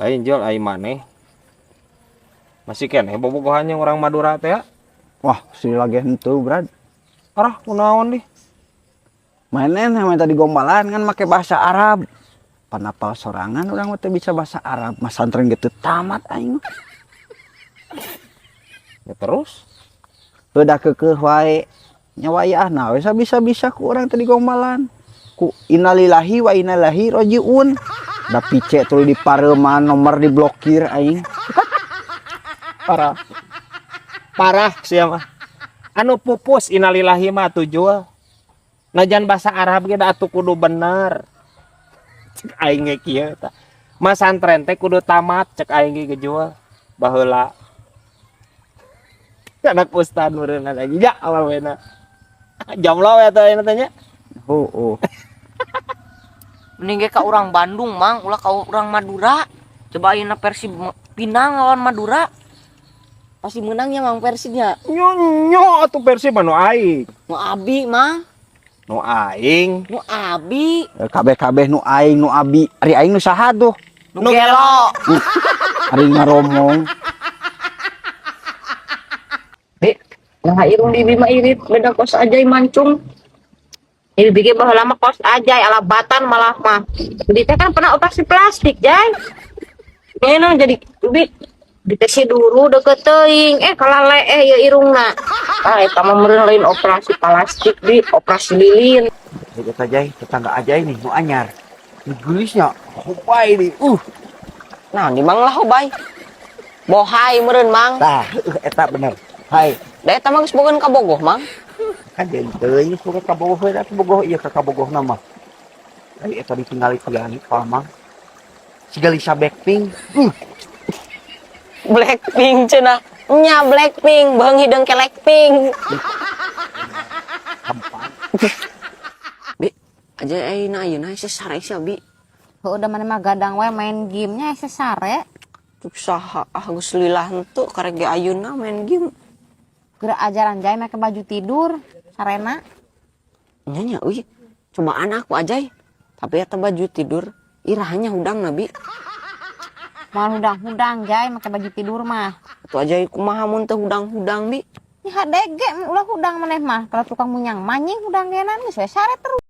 Lain, Jol, ai maneh. Masih keneh bobogohan yang orang Madura teh ya? Wah, si lagi henteu, Brad. Arah, kunaon dih? Mainin yang tadi gombalan kan make bahasa Arab. Panapal sorangan urang mah teu bisa bahasa Arab. Masantren gitu tamat aing mah. Ya terus? Udah keukeuh wae. Nyawa ya nah we bisa-bisa ku urang tadi gombalan. Ku innalillahi wa inna ilaihi rajiun. Da pice tuluy di pareuman, nomor diblokir aing. Parah. Parah sia mah. Anu pupus innalillahi mah atuh, Jul. Najan bahasa Arab ge da atuh kudu bener. Cek aing ge kieu tah. Masantren teh kudu tamat cek aing ge, Jul. Baheula. Anak ustad meureun lagi ja awal wena. Jomblo we atuh ayeuna teh nya. Oh. Mending ge ka urang Bandung, Mang, ulah ka urang Madura. Coba ayeuna Persib Pinang lawan Madura. Pasti menangnya, Mang, Persibnya. Nyo nyo atuh Persib mah nu aing. Nu abi, Mang. Nu aing. Nu abi. Kabeh-kabeh nu aing, nu abi. Ari aing nu saha tuh? Nu gelo. Ari ngaromong. Bi, nah irung bibi mah irit, beda kos Ajay mancung. Ini bikin baheula mah kos Ajay ala batan malah mah. Bibi teh kan pernah operasi plastik, Jay. Ini jadi bibi ditesi dulu deket teuing, eh kalah leeh ya irungna. Ah, eta mah meureun lain operasi plastik, Bi, operasi lilin. Eta Jay, tetangga aja ini nu anyar. Nu geulisnya hobay nih. Nah, di Mang lah hobay. Bohai meureun, Mang. Tah, eta bener. Hai. Da eta mah geus boga kabogoh, Mang. Kan jadi teuing geus boga kabogoh we da kabogoh ieu ka kabogohna mah. Ai eta ditinggali kiani ka Mang. Siga Lisa Blackpink. Blackpink cenah. Nya Blackpink, beung hideung kelek pink. Hampan. Bi, aja ayeuna ayeuna hese sare sia, Bi. Heuh, udah mana mah gadang we main gamenya hese sare. Cuk saha ah, geus lila henteu karek ge ayeuna main game. Geura ajaran Jai make baju tidur sarena. Nya nya euy. Cobaan aku Ajay. Tapi eta baju tidur irahnya hudang, Nabi. Moal hudang-hudang, Jai, make baju tidur mah. Atuh Ajay kumaha mun teu hudang-hudang, Bi? Ini HDG ulah hudang maneh mah. Kalau tukang munyang manying hudang genan geus we sare terus.